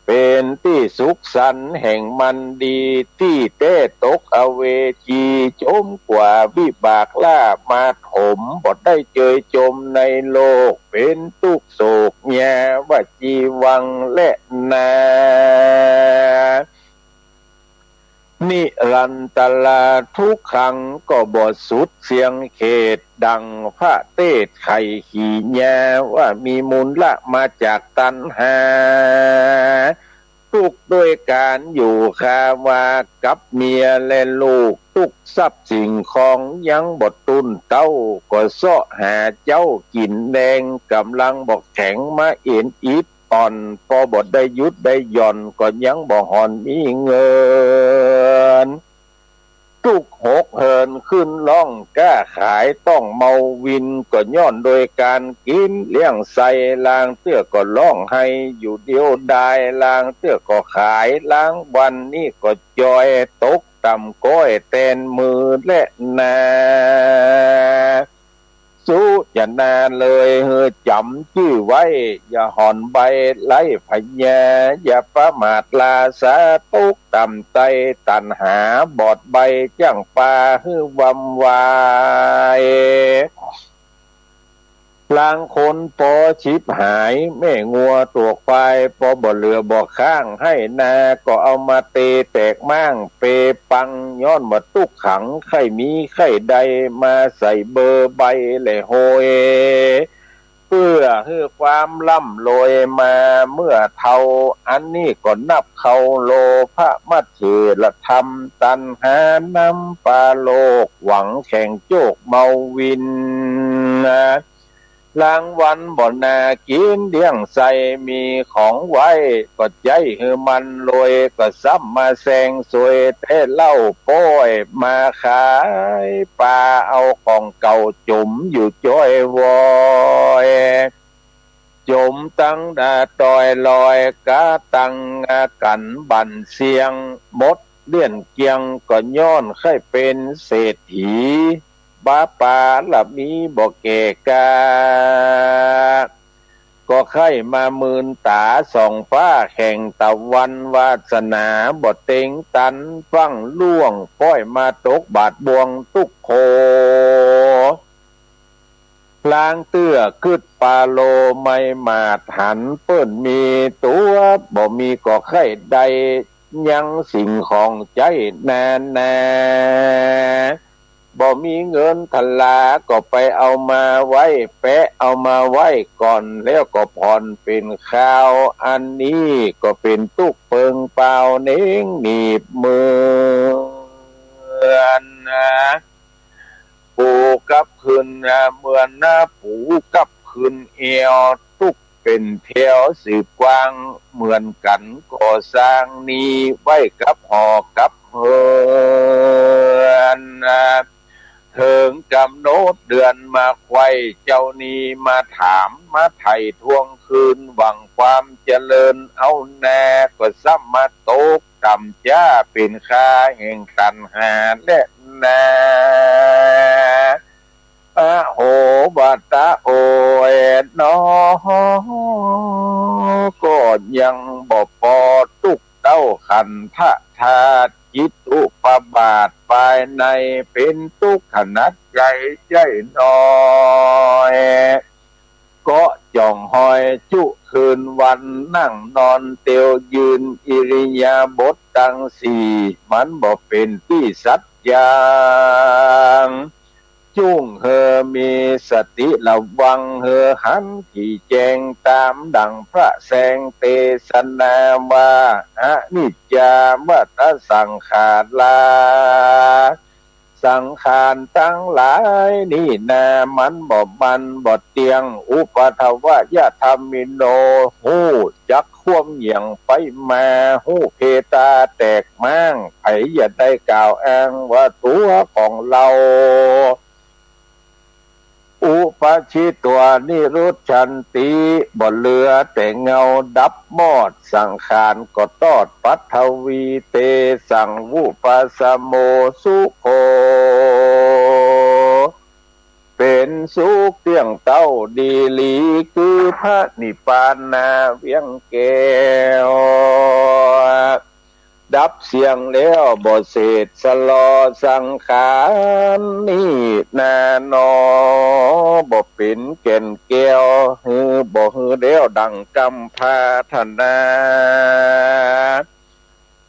เป๋นตี้สุขสันต์แห่งมันดี ตี้แต๊ตกอเวจี จมกว่าวิบากล่ามาถม บ่ได้เจยจมในโลก เป๋นตุ๊กข์โศกยาวจีวังแลนา นิรันตราทุกขัง ก็บ่สุดเสียงเขต ดั่งพระเตสน์ไขขีญา ว่ามีมูลละมาจากตัณหา ตุ๊กข์ด้วยก๋านอยู่คาวากับเมียและลูก ตุ๊กข์ทรัพย์สิ่งของยังบ่ตุ้นเต๊า ก็เซาะหาเจ๊ากิ๋นแดง ก๋ำลังบ่แข็งมาเอ็นอิดอ่อน ปอบ่ได้หยุดได้หย่อน ก็ยังบ่ห่อนมีเงิน ตุ๊กข์หกเหินขึ้นล่องก้าขาย ต้องเมาวิน ก็ย้อนโดยก๋านกิ๋นเลี้ยงใส่ ลางเตื้อก็ฮ้องไห้อยู่เดียวดาย ลางเตื้อก็ขาย ลางวันนี้ก็จ่อยตกต่ำก้อยแตนมือแลนา สุจนาเลยหื้อจ๋ำจื้อไว้ อย่าห่อนใบ้ไร้พญา อย่าประมาทราสา ตุ๊กข์ต่ำใต้ตัณหา บอดใบ้จ้างปาหื้อวำวาย ลางคนปอฉิบหาย แม่งัวตั๋วควาย ปอบ่เหลือบ่ข้าง ไฮ่นาก็เอามาเตแตกม้างเปปัง ย้อนว่าตุ๊กข์ขัง ใค่มีใค่ได้ มาใส่เบอร์ใบ้และโฮย เปื้อหื้อความร่ำรวยมาเมื่อเฒ่า อันนี้ก็นับเข้าโลภะมัจเฉรธรรม ตัณหานำปาโลก หวังแข่งโจกเมาวิน รางวัลบ่นากิ๋นเลี้ยงใส่ มีของไหว้ก็ใจ๊หื้อมันรวย ก็ซ้ำมาแซงซวย แต่เหล้าป้อยมาขายปา เอาของเก่าจุ่มอยู่จ้อยวอย จุ่มตังดาตอยลอย กาตังอากั๋นบั่นเซียง หมดเลี้ยนเกลี้ยง ก็ย้อนใค่เป๋นเศรษฐี บาปาละมีบ่แก่กล้า ก็ใค่มามืนต๋าส่องฟ้าแข่งตะวัน วาสนาบ่เต็งตัน ฟั่งล่วงป้อยมาตกบาดบ่วงตุ๊กข์โข พลางเตื้อกึ๊ดปาโลไมหมาดหัน เปิ้นมีตั๋วบ่มีก็ใค่ได้ ยังสิ่งของใจ๊นานา บ่มีเงินทลาก็ไปเอามาไว้ แปะเอามาไว้ก่อน แล้วก็ผ่อนเป๋นคราว อันนี้ก็เป๋นตุ๊กข์เปิงเปล่า เน้งหนีบเมือนนะ ปูกับขึ้นนะ เมือนนะ ปูกับขึ้นแอ่ว ตุ๊กข์เป๋นแถวสืบกว้าง เหมือนกั๋นก่อสร้างหนี้ไว้กับหอกับเฮือนนะ เถิงก๋ำหนดเดือนมาไขว่ เจ้าหนี้มาถามมาไถ่ทวงคืน หวังความเจริญเอานา ก็ซ้ำมาตกต่ำจ๊า เป๋นคาแห่งตัณหาแลนา อโห วาตะ โอย หนอ ก็ยังบ่ปอตุ๊กข์เต้าขันธะธาตุ จิตอุปบาทภายในเป๋นตุ๊กข์ขนาดใหญ่ใจ้น้อย ก็จ่องหอยจุคืนวัน นั่งนอนเตียวยืน อิริยาบถตังสี่ มันบ่เป๋นตี้สัจจัง จุ่งหื้อมีสติระวัง หื้อหันถี่แจ้ง ต๋ามดั่งพระแสงเตสนาว่า อนิจจา วาตะ สังขารา สังขารตังหลายนี่นา มันบ่มั่นบ่เตี้ยง อุปาทวยะธรรมมิโน ฮู้จักความเหยียงไปมา ฮู้เพตาแตกม้าง ใผอย่าได้กล่าวอ้างว่าตั๋วของเฮา อุปาทิตวา นิรุจฉันติ บ่เหลือแต่เงาดับมอด สังขารก็ตอด ปัทวี เตสัง วุปาสโม สุโข เป๋นสุขเตี้ยงเต้าดีหลี คือพระนิพพานนาเวียงแก้ว ดับเสี้ยงแล้วบ่เศษสลอ สังขารนี่นาหนอ บ่เป๋นแก่นแก้ว หื้อบ่หื้อแล้วดั่งกำปรารถนา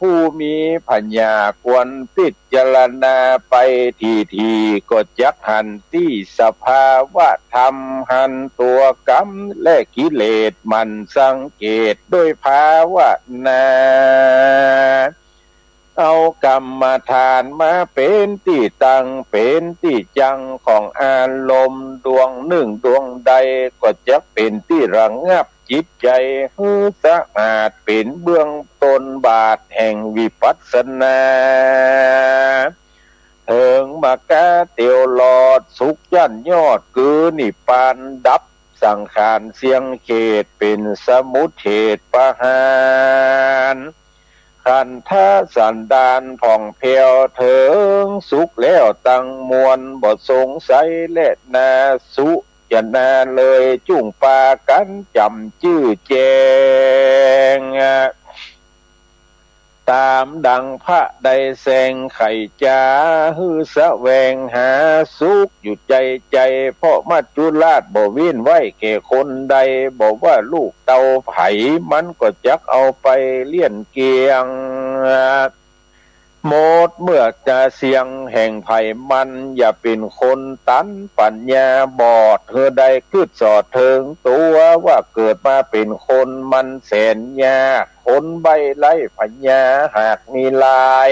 ผู้มีปัญญาควรพิจารณาไปถี่ๆ ก็จักหันตี้สภาวะธรรม หันตั๋วก๋รรมและกิเลส หมั่นสังเกตด้วยภาวนา เอากรรมฐานมาเป๋นตี้ตั้ง เป๋นตี้จั่งของอารมณ์ ดวงนึ่งดวงใด ก็จักเป๋นตี้ระงับจิตใจ๋ หื้อสะอาด เป๋นเบื้องต้นบาทแห่งวิปัสสนา เถิงมรรคาเตียวลอด สุขยั้นยอด คือนิพพานดับ สังขารเสี้ยงเขต เป๋นสมุจเฉทประหาร ขันธสันดานผ่องแผ้ว เถิงสุขแล้วตังมวล บ่สงสัยแลนา สุจนาเลย จุ่งปากั๋นจ๋ำจื้อแจ้ง ต๋ามดั่งพระได้แสงไขจ๋า หื้อแสวงหาสุขอยู่ใจ๋ใจ๋ เพราะมัจจุราชบ่เว้นไว้แก่คนใด บ่ว่าลูกเต้าใผ มันก็จักเอาไปเลี้ยงเกลี้ยง หมดเมื่อจะเสี้ยงแห่งไผ่มัน อย่าเป๋นคนตันปั๋ญญาบอด หื้อได้กึ๊ดสอดเถิงตั๋ว ว่าเกิดมาเป๋นคนมันแสนยาก คนใบ้ไร้ปั๋ญญาหากมีหลาย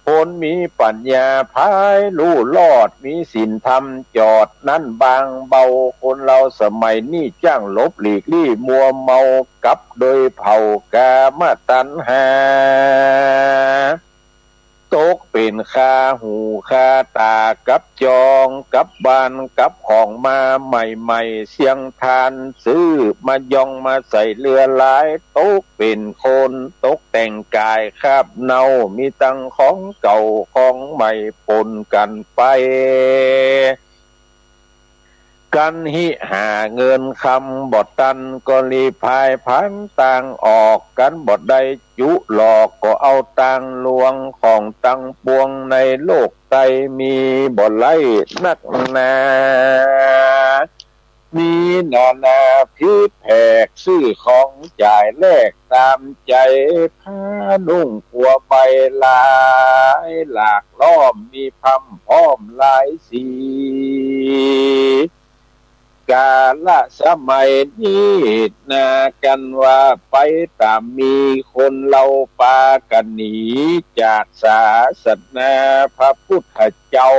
คนมีปั๋ญญาผายลู่รอด มีศีลธรรมจอดนั้นบางเบา คนเฮาสมัยนี้จ้างหลบหลีกลี้มัวเมา กับโดยเผ่ากามตัณหา ตกเป๋นคาหูคาต๋า กับจองกับบ้านกับของมาใหม่ๆ เสี้ยงทานซื้อมายองมาใส่เลือหลาย ตกเป๋นคนตกแต่งก๋ายคราบเน่า มีตังของเก่าของใหม่ปนกั๋นไป กั๋นหิหาเงินคำบ่ตัน ก็หลีพายผันตางออก กั๋นบ่ได้จุหลอก ก็เอาตางหลวง ของตังปวงในโลกไตมีบ่ไร้นักหนา มีนานาผิดแผก ซื้อของจ่ายแลกต๋ามใจ๋ ผ้านุ่งครัวใบ้หลายหลากล้อม มีพร่ำพร้อมหลายสี กาละสมัยนี้นากั๋นว่าไปต๋ามมี คนเฮาปากั๋นหนีจากศาสนาพระพุทธเจ้า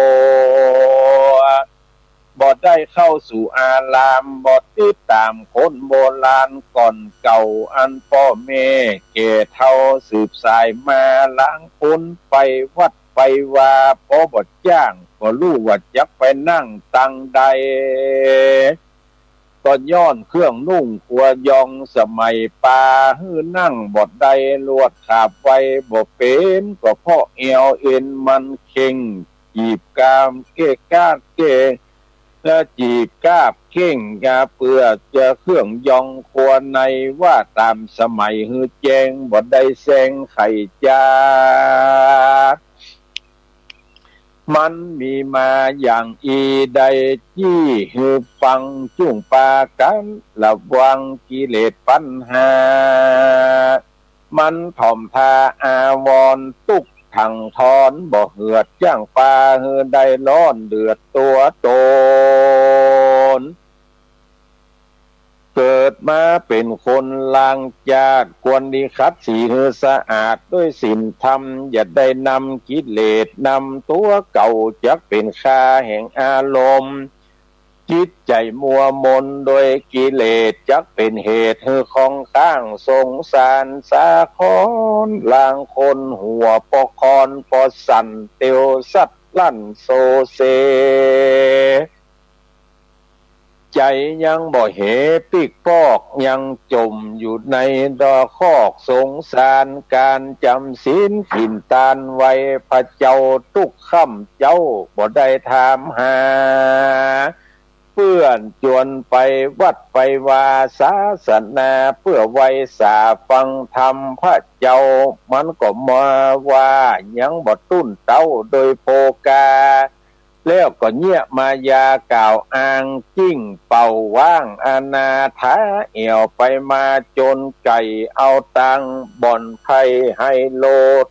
บ่ได้เข้าสู่อาราม บ่ติดต๋ามคนโบราณก่อนเก่า อันป้อแม่แก่เฒ่าสืบสายมา ลางคนไปวัดไปวา ปอบ่จ้าง บ่ฮู้ว่าจักไปนั่งตังใด ก็ย้อนเครื่องนุ่งครัวยองสมัยปา หื้อนั่งบ่ได้ลวดขาบไวบ่เป๋น ก็เพราะแอวเอ็นมันเข่ง จีบกามเก้กาดเก้ และจีบกาบเข่งกา เปื้อจะเครื่องยองครัวใน ว่าต๋ามสมัยหื้อแจ้ง บ่ได้แซงไขจา มันมีมาอย่างอี้ ได้จี้หื้อฟังจุ่งปากั๋น ระวังกิเลสปัญหา มันถ่อมทาอาวรณ์ ตุ๊กข์ถังทอนบ่เหือด จ้างปาหื้อได้ร้อนเดือดตั๋วต๋น เกิดมาเป๋นคนลางจาติ ควรดีขัดสีหื้อสะอาดด้วยศีลธรรม อย่าได้นำกิเลสนำตั๋วเก่า จักเป๋นคาแห่งอารมณ์ จิตใจ๋มัวมนโดยกิเลส จักเป๋นเหตุหื้อคองค้างสงสารสาคร ลางคนหัวปอคอนปอสั่น เตียวสัดลั่นโซเซ ใจ๋ยังบ่เหปิ๊กปอก ยังจ่มอยู่ในดอคอกสงสาร ก๋านจ๋ำศีลกิ๋นตานไหว้พระเจ้า ตุ๊กค่ำเจ๊าบ่ได้ถามหา เปื้อนจวนไปวัดไปวาศาสนา เปื้อไหว้สาฟังธรรมพระเจ้า มันก็มาว่ายังบ่ตุ้นเต๊าโดยโภคา แล้วก็เยียะมายากล่าวอ้าง จิ้งเป่าว้างอนาถา แอ่วไปมาจนไก่เอาตังค์ บ่อนไพ่ไฮโล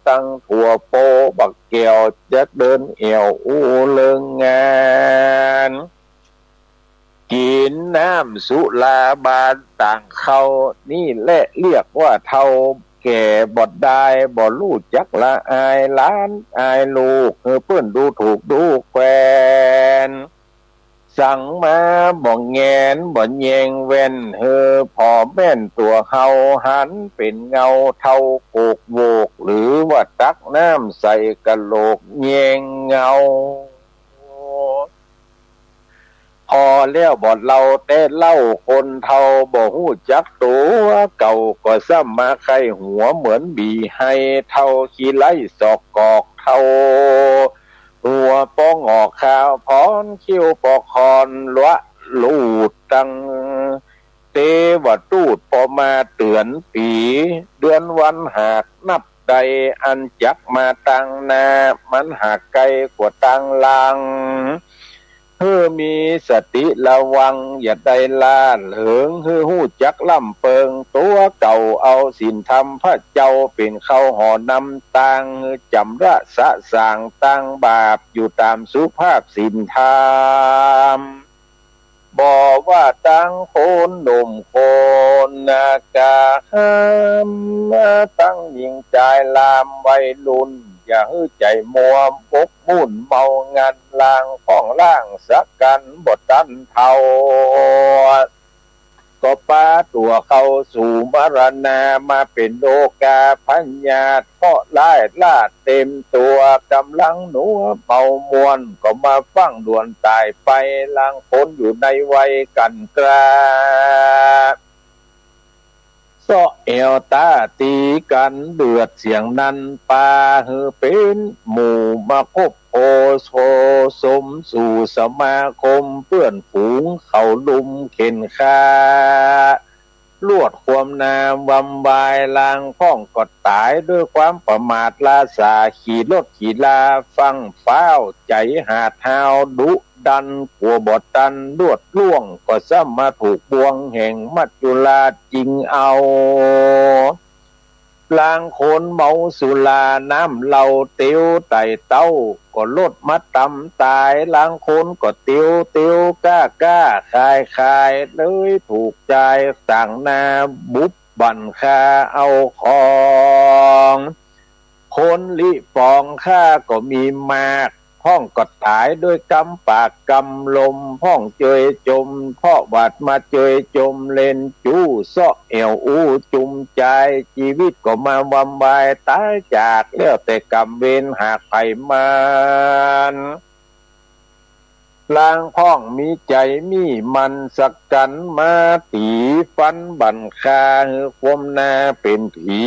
ตังตั๋วโปบักแก้ว จะเดินแอ่วอู้เลิงงาน กิ๋นน้ำสุราบานต่างเข้า นี่แหละเรียกว่าเฒ่าแก่บ่ได้ บ่ฮู้จักละอายหลานอายลูก หื้อเปิ้นดูถูกดูแควน สังมาบ่แงนบ่แยงแว่น หื้อผ่อแม่นตั๋วเฮา หันเป๋นเงาเทาโกกโหวก หรือว่าตักน้ำใส่กะโหลกแยงเงา ผ่อแล้วบ่เลาแต่เล่า คนเฒ่าบ่ฮู้จักตั๋วเก่า ก็ซ้ำมาใค่หัวเหมือนบีไฮ เฒ่าขี้ไล่ศอกกอก เฒ่าหัวปองอกขาวพร คิ้วปอคอนละลูดตัง เตวทูตปอมาเตื๋อนปี๋ เดือนวันหากนับได้ อันจักมาตางหน้า มันหากไกลกว่าตางหลัง หื้อมีสติระวัง อย่าได้ล้าเลิง หื้อฮู้จักล้ำเปิงตั๋วเก่า เอาศีลธรรมพระเจ้าเป๋นเคราหอน้ำตาง หื้อจ๋ำระสะสางตางบาป อยู่ต๋ามสุภาพศีลธรรม บ่ว่าตังคนหนุ่มคนนา กาห้ามตังญิงจายลามวัยรุ่น อย่าหื้อใจ๋มัวหมกมุ่นเมางัน ล้างพ่องล้างสักกั๋นบ่ตันเฒ่า ก็ปาตั๋วเข้าสู่มรณา มาเป๋นโรคาพยาธิเคราะห์ร้ายลาดเต๋มตั๋ว ก่ำลังหนัวเมามวน ก็มาฟั่งด่วนต๋ายไป ลางคนอยู่ในวัยกั๋นกล้า เซาะแอ่วต๋าตี๋กั๋นเดือดเสียงนั้น ปาหื้อเป๋นหมู่มาคบโอโสสมสู่สมาคม เปื้อนฝูงเขาลุมเข็นฆ่า ลวดความนาวำวาย ลางพ่องก็ต๋ายด้วยความประมาทล้าสา ขี่รถขี่ลาฟั่งฟ้าว ใจ๋หาดฮาวดุดัน กั๋วบ่ตันลวดล่วง ก็ซ้ำมาถูกบ่วงแห่งมัจจุราชจิงเอา ลางคนเมาสุราน้ำเหล้าเตียวไต่เต้า ก็ลดมาตำต๋าย ลางคนก็เตียวเตียวก้าก้าขายขาย เลยถูกจายต่างหน้าบุบบั่นฆ่าเอาของ คนลิป๋องฆ่าก็มีมาก พ่องก็ต๋ายด้วยกำปากกำลม พ่องเจยจม เพราะหวัดมาเจยจมเล่นจู้ เซาะแอ่วอู้จุมจาย จีวิตก็มาวำวายต๋ายจาก แล้วแต่กรรมเวรหากใผมัน ลางพ่องมีใจ๋มีมั่นสักกั๋น มาตี๋ฟันบั่นฆ่า หื้อความหน้าเป๋นผี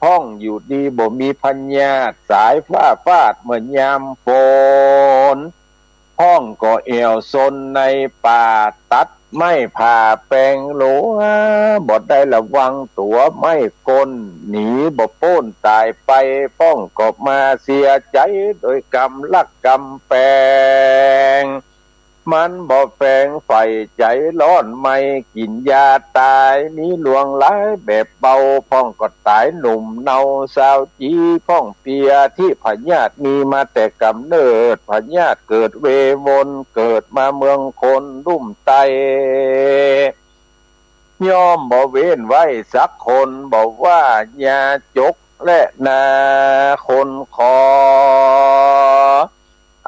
พ่องอยู่ดีบ่มีพยาธิ สายฟ้าฟาดเมื่อยามฝน พ่องก็แอ่วซนในป่า ตัดไม้ผ่าแปงหลัว บ่ได้ระวังตั๋วไม้ก้น หนีบ่ป๊นต๋ายไป พ่องก็มาเสียใจ๋ โดยกรรมลักกรรมแปง มันบ่แปงใฝ่ใจ๋ร้อนไหม้ กิ๋นยาต๋าย มีหลวงหลายแบบเบา พ่องก็ต๋ายหนุ่มเนาสาวจี พ่องเปียที่พยาธิมีมาแต่กำเนิด พยาธิเกิดเววน เกิดมาเมืองคนลุ่มใต้ ย่อมบ่เว้นไว้สักคน บ่ว่ายาจกและนาคนขอ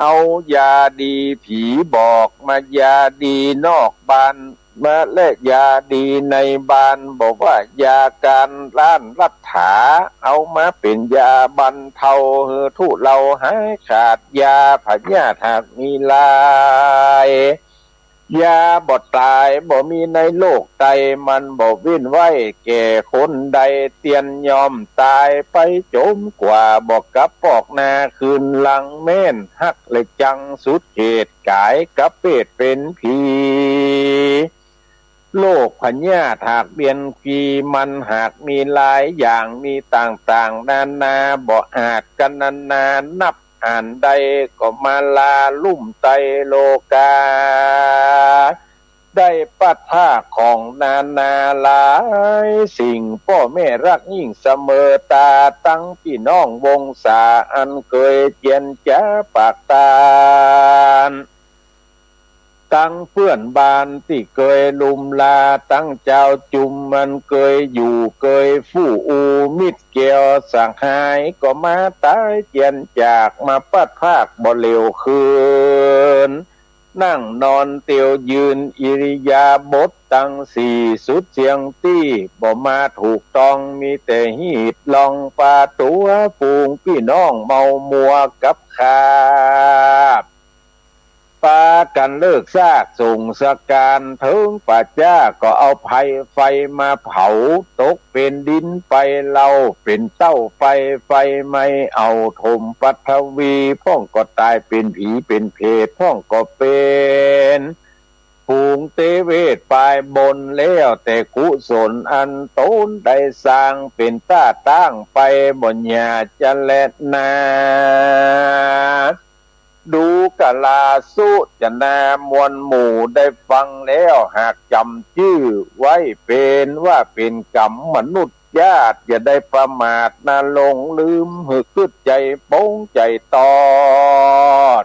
เอายาดีผีบอกมา ยาดีนอกบ้านมา และยาดีในบ้าน บ่ว่ายาการล้านรัฐา เอามาเป๋นยาบรรเทา หื้อทุเลาหายขาด ยาพยาธิหากมีหลาย ยาบ่ต๋ายบ่มีในโลกใต้ มันบ่เว้นไว้แก่คนใด เตียนย่อมต๋ายไปจมกว่า บ่กลับปอกหน้าคืนหลัง แม้นฮักและจังสุดเขต ก๋ายกับเพศเป๋นผี โรคพยาธิหากเบียนผี มันหากมีหลายอย่าง มีต่างๆ นานา บ่อาจกัณนานับ อ่านได้ก็มาลาลุ่มใต้โลกา ได้ปัดภาคของนานาหลายสิ่ง ป้อแม่ฮักยิ่งเสมอต๋า ตังปี้น้องวงศา อันเกยเจียรจ๋าปากตาน ตังเปื้อนบ้านตี้เกยลุ่มลา ตังจาวจุมอันเกยอยู่เกยฟู่ อู่มิตรแก้วสหาย ก็มาต๋ายเจียรจาก มาปัดภาคบ่เหลียวคืน นั่งนอนเตียวยืนอิริยาบถตังสี่ สุดเสี้ยงตี้บ่มาถูกต้อง มีแต่ฮีดลองปาตั๋ว ฝูงปี้น้องเมามัวกับข้า ปากั๋นเลิกซากส่งสการ เถิงป่าจ๊าก็เอาไฟ ไฟมาเผา ตกเป๋นดินไปเล่า เป๋นเต้าไฟ ไฟไหม้เอาถมปัทวี พ่องก็ต๋ายเป๋นผีเป๋นเปรต พ่องก็เป๋น ฝูงเตเวทปายบน แล้วแต่กุศลอันต๋นได้สร้าง เป๋นต้าตั้งไปบ่หย่าจะแลนา ดูก ลาสุจนามวลหมู่ได้ฟังแล้วหากจ๋ำจื้อไว้เป๋นว่าเป๋นก๋รรมมนุษย์ญาติ อย่าได้ประมาทนะหลงลืม หื้อกึ๊ดใจ๋ปงใจ๋ตอด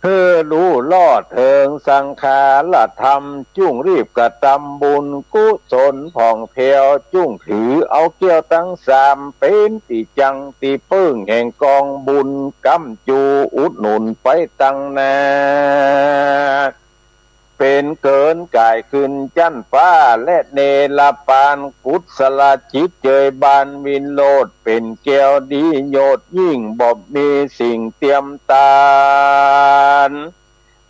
หื้อฮู้ลอดเถิงสังขารธรรม จุ่งรีบกระตำบุญกุศลผ่องแผ้ว จุ่งถือเอาแก้วตังสามเป๋นตี้จั่งตี้เปิ้งแห่งก๋องบุญ ก๋ำจูอุดหนุนไปตังหน้า เป๋นเกินก๋ายขึ้นจั๊นฟ้าและเนรปาน กุศลจิตเจยบานวิโรจน์ เป๋นแก้วดีโยชน์ยิ่ง บ่มีสิ่งเตียมตาน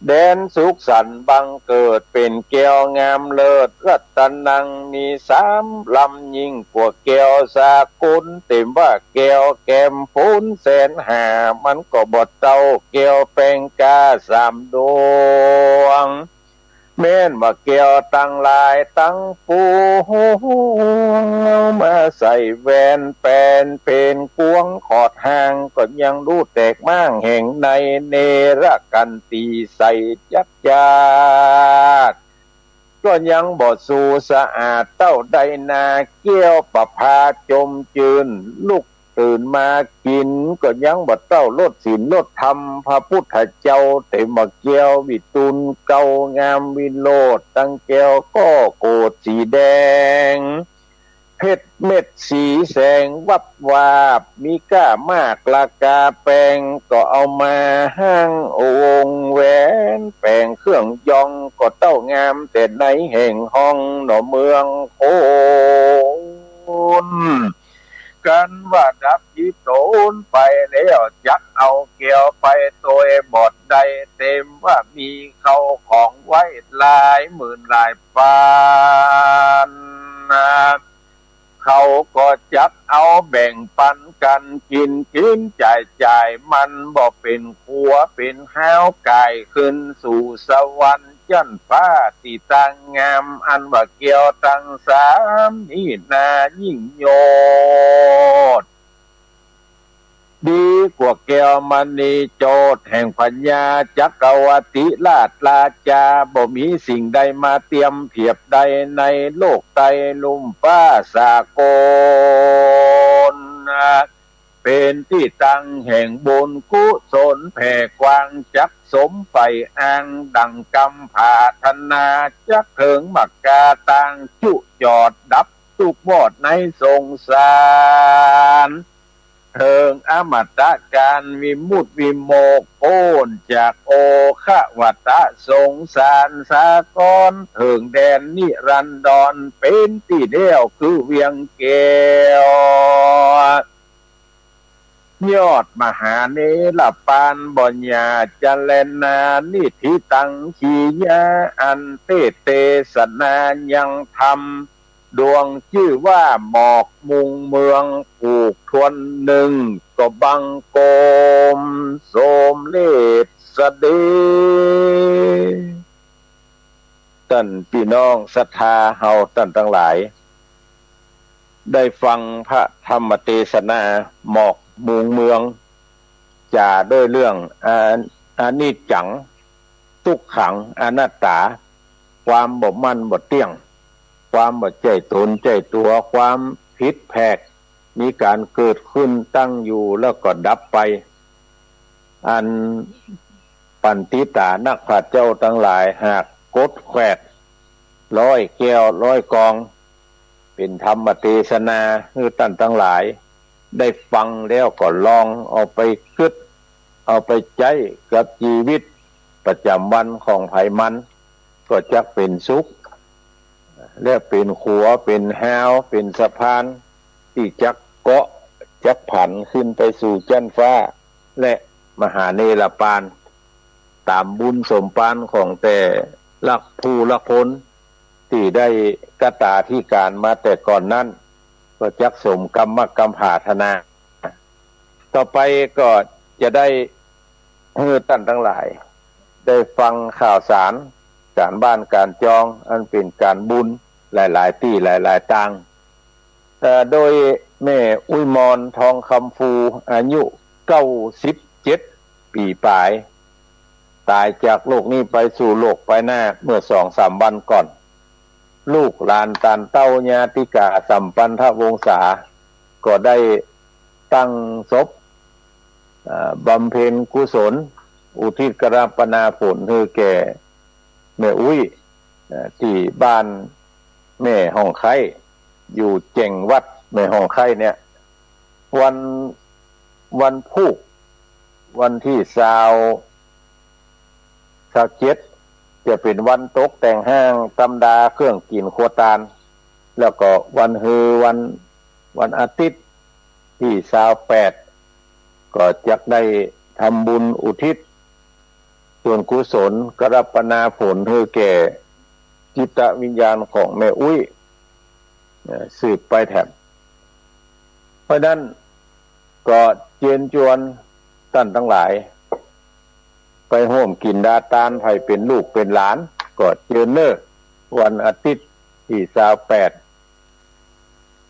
แดนสุขสันต์บังเกิด เป๋นแก้วงามเลิศ รัตนังมีสามลำ ยิ่งกว่าแก้วสากล เต็มว่าแก้วแก้มฝนแสนหา มันก็บ่เต้าแก้วแป้งกาสามดวง แม้นว่าแก้วตังหลายตังปวง เอามาใส่แหวนแป๋นเป๋นกวงขอดห่าง ก็ยังฮู้แตกม้างแห่งใน เนรกันตีใส่จักยาก ก็ยังบ่สู่สะอาดเต้าใดนา แก้วประภาจมจื้น ลุกตื่นมากิ๋น ก็ยังบ่เต้ารสศีลรสธรรม พระพุทธเจ้า เต็มว่าแก้ววิตูลเกล้างามวิโรจน์ ตังแก้วก็โกศสีแดง เพชรเม็ดสีแสงวับวาบ มีก้ามากราคาแปง ก็เอามาห้างวงแหวน แป๋งเครื่องยองก็เต้างามแต่ในแห่งห้องหนอเมืองคน กันว่าดับจิตตนไปแล้ว จักเอาแก้วไปโตยบ่ได้ เต็มว่ามีเข้าของไว้หลายหมื่นหลายปานนา เขาก็จักเอาแบ่งปันกั๋นกิ๋น กิ๋นจ่ายจ่าย มันบ่เป๋นขัวเป๋นฮ้าว ก๋ายขึ้นสู่สวรรค์จั๊นฟ้าตี้ตางาม อันว่าแก้วตังสามนี้นายิ่งโยชน์ ดีกว่าแก้วมณีโจทย์แห่งพญาจักรวรรดิราชราชา บ่มีสิ่งใดมาเตียมเทียบได้ในโลกไตรลุ่มฟ้าสากล เป๋นตี้ตั้งแห่งบุญกุศลแผ่กว้าง จักสมใฝ่อ้างดั่งกำผาถนา จักเถิงมรรคาตางจุจอดดับ ทุกข์วอดในสงสาร เถิงอมตะกาลวิมุตติวิโมกข์ป๊นจากโอฆะวัฏสงสารสากล เถิงแดนนิรันดร เป๋นตี้แล้วคือเวียงแก้ว ยอดมหาเนรปาน บ่หย่าจะแลนา นิธิตัง ขียา อันเตสเตสนายังธรรม ดวงจื้อว่าหมอกมุงเมือง ผูกถ้วนนึ่งก็บังคมสมเร็จเสด็จ ต้านปี้น้องศรัทธาเฮาต้านตังหลาย ได้ฟังพระธรรมเตสนาหมอกมุงเมือง จ๋าด้วยเรื่องอา- อนิจจัง ตุ๊กขัง อนัตตา ความบ่มั่นบ่เตี้ยง ความบ่ใจ้ต๋นใจ้ตั๋ว ความผิดแผก มีก๋านเกิดขึ้นตั้งอยู่แล้วก็ดับไป อันปัณฑิตานักปราชญ์เจ้าตังหลายหากกดแขวดร้อยแก้วร้อยกอง เป๋นธรรมเตสนาหื้อต้านตังหลายได้ฟังแล้วก็ลองเอาไปกึ๊ด เอาไปใจ๊กับจีวิตประจ๋ำวันของใผมัน ก็จักเป๋นสุข และเป๋นขัว เป๋นฮาว เป๋นสะพาน ตี้จักเกาะ จักผันขึ้นไปสู่จั๊นฟ้า และมหาเนรปาน ต๋ามบุญสมปานของแต่ละผู้ละคน ตี้ได้กตาธิก๋านมาแต่ก่อนนั้น ก็จักสมกำมะกำผาถนา ต่อไปก็จะได้หื้อต้านตังหลาย ได้ฟังข่าวสารก๋านบ้านก๋านจอง อันเป๋นก๋านบุญหลายๆ ตี้หลายๆ ตาง เอ่อ โดยแม่อุ๊ยมอน ทองคำฟู อายุเก้าสิบเจ็ด ปี๋ป๋าย ต๋ายจากโลกนี้ไปสู่โลกไปหน้าเมื่อสองสามวันก่อน ลูกหลานต้านเต๊าญาติกาสัมปันธวงศา ก็ได้ตั้งศพ เอ่อ บำเพ็ญกุศล อุทิศกรัปนาผลหื้อแก่แม่อุ๊ย เอ่อ ตี้บ้านแม่ฮ่องไคร้ อยู่แจ้งวัดแม่ฮ่องไคร้เนี่ย วัน วันพูก วันตี้ซาว ซาวเจ็ด จะเป๋นวันตกแต่งฮ้างตำดาเครื่องกิ๋นครัวตาน แล้วก็วันฮือวัน วันอาทิตย์ตี้ซาวแปด ก็จักได้ทำบุญอุทิศส่วนกุศลกรัปนาผลหื้อแก่จิตวิญญาณของแม่อุ๊ย เอ่อ สืบไปแถม เพราะฉะนั้นก็เจิญจวนต้านตังหลาย ไปฮ่วมกิ๋นดาตาน ใผเป๋นลูกเป๋นหลาน ก็เจิญเน่อ วันอาทิตย์ตี้ซาวแปด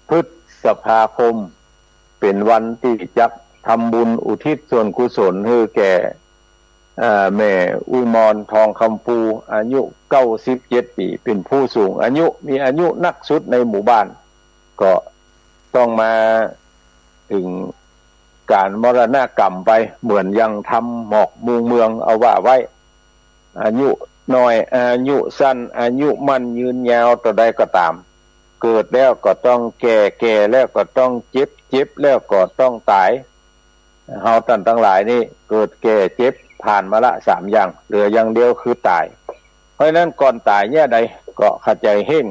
พฤษภาคม เป๋นวันตี้จักทำบุญอุทิศส่วนกุศลหื้อแก่ เอ่อ แม่อุ๊ยมอน ทองคำภู อายุเก้าสิบเจ็ดปี๋ เป๋นผู้สูงอายุ มีอายุนักสุดในหมู่บ้าน ก็ต้องมาเถิงก๋านมรณกรรมไป เหมือนอย่างธรรมหมอกมุงเมืองเอาว่าไว้ อายุน้อย อายุสั้น อายุมั่นยืนยาวเต้าใดก็ต๋าม เกิดแล้วก็ต้องแก่ แก่แล้วก็ต้องเจ็บ เจ็บแล้วก็ต้องต๋าย เฮาต้านตังหลายนี่เกิดแก่เจ็บผ่านมาละสามอย่าง เหลืออย่างเดียวคือต๋าย เพราะฉะนั้นก่อนต๋ายเยียะใดก็เข้าใจ๋เฮ่ง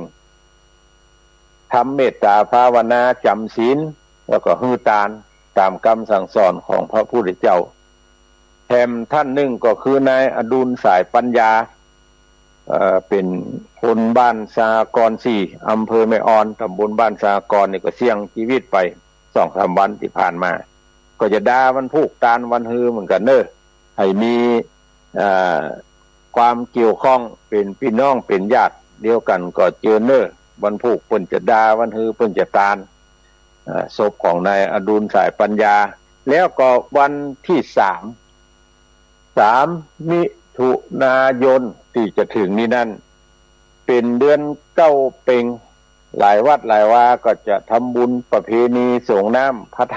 ทำเมตต๋าภาวนา จ๋ำศีล แล้วก็หื้อตานต๋ามกำสั่งสอนของพระพุทธเจ้า แถมต้านนึ่งก็คือนายอดุล สายปัญญา เอ่อ เป๋นคนบ้านสหกรณ์สี่ อำเภอแม่ออน ต๋ำบลบ้านสหกรณ์นี่ก็เสี่ยงจีวิตไปสองสามวันตี้ผ่านมา ก็จะดาวันพูกตานวันฮือเหมือนกั๋นเน่อ หื้อมี เอ่อ ความเกี่ยวข้องเป๋นปี้น้องเป๋นญาติเดียวกั๋นก็เจิญเน่อ วันพูกเปิ้นจะดา วันฮือเปิ้นจะตาน เอ่อ ศพของนายอดุล สายปัญญา แล้วก็วันตี้สาม สามมิถุนายนตี้จะเถิงนี้นั้น เป๋นเดือนเก๊าเป็ง หลายวัดหลายวาก็จะทำบุญประเพณีสรงน้ำพระธ